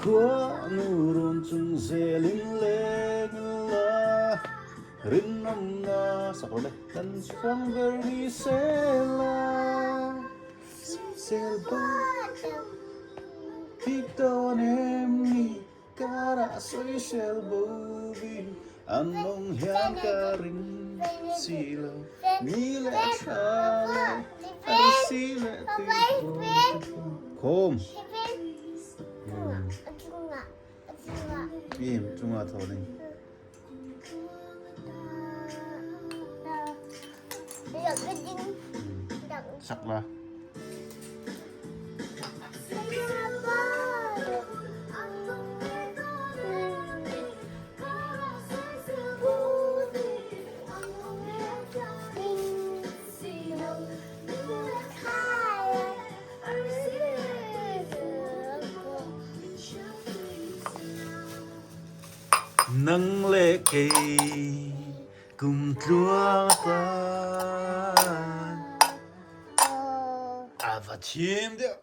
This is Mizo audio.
Khuanu rawn chung zelin leng la, rinawmna sak rawh le. Kan chhuang ber ni se la, sel bo bik dawn em ni, karah sawisel bo vin an mawng hian ka ring si lo, ni leh tha leh arsi leh tuikhawm te khawm. Im chunga thaw ding. Sak la. Nang le kei kum tluang tan. A va thiam deuh.